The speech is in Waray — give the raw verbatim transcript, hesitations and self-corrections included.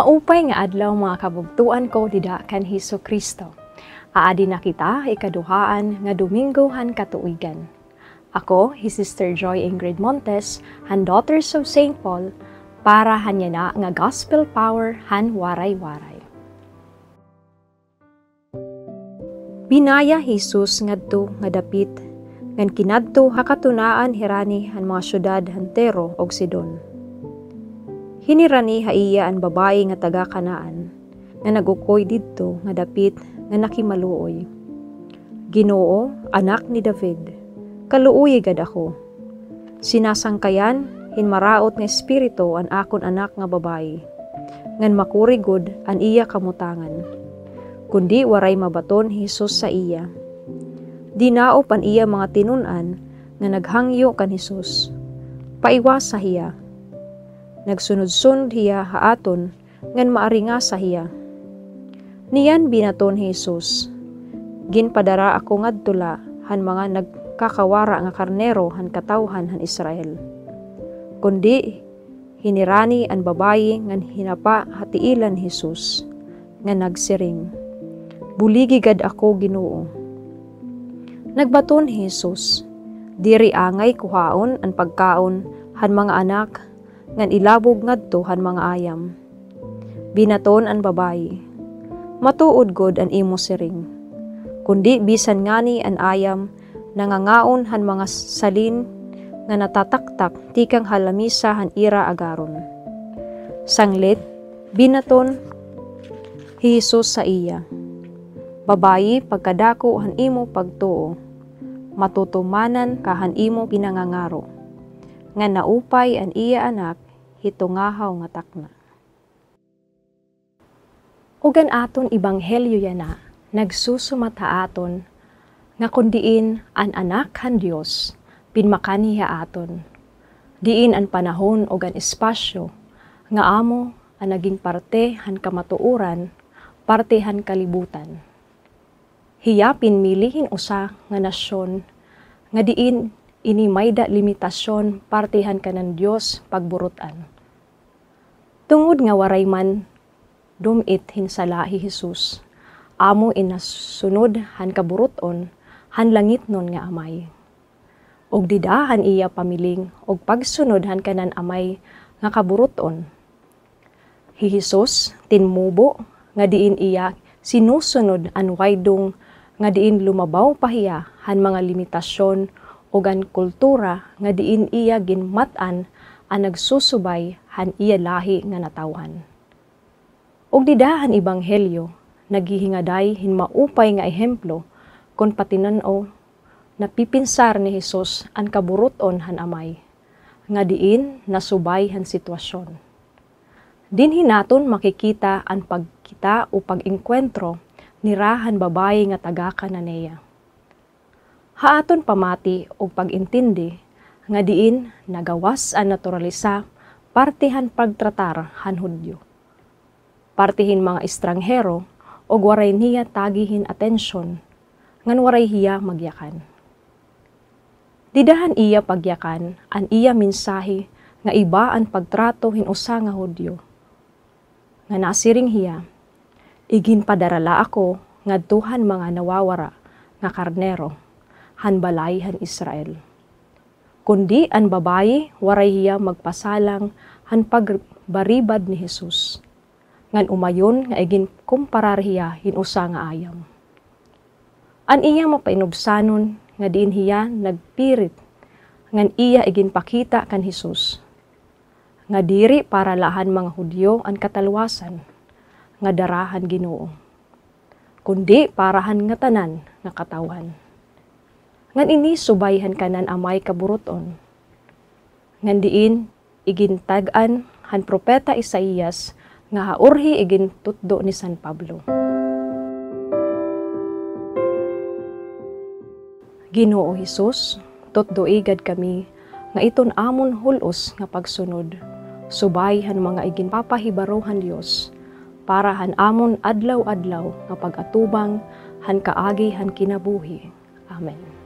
Maupay nga adlaw, mga kabugtoan ko dida kan Hesukristo. Aadi na kita ha ikaduhaan nga Domingo han katuigan. Ako hi Sister Joy Ingrid Montes han Daughters of Saint Paul para han yana nga Gospel Power han Waray-Waray. Binaya hi Jesus ngadto nga dapit ngan kinadto ha katunaan hirani han mga syudad han Tiro ug Sidon. Hinirani ha iya an babayi nga taga Canaan nga nag-ukoy didto nga dapit nga nakimaluoy, "Ginoo, Anak ni David, kaluoyi gad ako. Sinasangkayan hin maraot nga espiritu an akon anak nga babayi, ngan makuri gud an iya kamutangan." Kundi waray mabaton hi Jesus sa iya. Dinaop an iya mga tinun-an nga naghangyo kan Jesus, "Paiwasa hiya. Nagsunod-sunod hiya ha aton ngan maaringasa hiya." Niyan binaton hi Jesus, "Ginpadara ako ngadto la han mga nagkakawara nga karnero han katawhan han Israel." Kundi hinirani an babayi ngan hinapa ha tiilan ni Jesus, nga nagsiring, "Buligi gad ako, Ginoo." Nagbaton hi Jesus, "Diri angay kuhaon an pagkaon han mga anak ngan ilabog ngadto han mga ayam." Binaton an babayi, "Matuod gud an imo siring. Kundi bisan ngani an ayam nangangaon han mga salin nga natataktak tikang ha lamisa han ira agaron." Sanglit, binaton hi Jesus sa iya, "Babayi, pagkadako han imo pagtuo, matutumanan ka han imo pinangangaro." Ngan naupay an iya anak hito ngahaw nga takna. Ug an aton ebanghelyo yana nagsusumat ha aton nga kon diin an Anak han Dios pinmakanhi ha aton, diin an panahon ug an espasyo nga amo an naging parte han kamatuoran, parte han kalibutan. Hiya pinmili hin usa nga nasyon nga diin ini mayda limitasyon parte han kanan Dios pagburut-an. Tungod nga waray man dum-it hin sala hi Jesus, amo in nasunod han kaburut-on han langitnon nga Amay. Ug dida han iya pamiling ug pagsunod han kanan Amay nga kaburut-on. Hi Jesus tinmubo nga diin iya sinusunod an waydong nga diin lumabaw pa hiya han mga limitasyon ug an kultura nga diin iya ginmat-an an nagsusubay han iya lahi nga natawhan. Ug dida han ebanghelyo naghihingaday hin maupay nga ehemplo kon patinan-o napipinsar ni Jesus an kaburut-on han Amay, nga diin nasubay han sitwasyon. Dinhi naton makikita an pagkita o pag-engkwentro nira han babayi nga taga Cananea. Ha aton pamati ug pag-intindi nga diin nagawas an naturalisa parte han pagtratar han Hudiyo, parte hin mga estranghero ug waray niya tagi hin atensyon ngan waray hiya magyakan. Dida han iya pagyakan an iya mensahe nga iba an pagtrato hin usa nga Hudiyo, nga nasiring hiya, "Iginpadara la ako ngadto han mga nawawara nga karnero han balay han Israel." Kundi an babayi waray hiya magpasalang han pagbaribad ni Jesus, ngan umayon nga iginkumparar hiya hin usa nga ayam. An iya mapainubsanon nga diin hiya nagpirit ngan iya iginpakita kan Jesus nga diri para la han mga Hudiyo an katalwasan nga dara han Ginoo, kundi para han ngatanan nga katawhan. Ngan ini subay han kanan Amay kaburut-on, ngan diin igintag-an han propeta Isaias nga ha urhi igintutdo ni San Pablo. Ginoo Jesus, tutdoi gad kami nga iton amon hul-os nga pagsunod, subay han mga iginpapahibaro han Dios, para han amon adlaw-adlaw nga pag-atubang han kaagi han kinabuhi. Amen.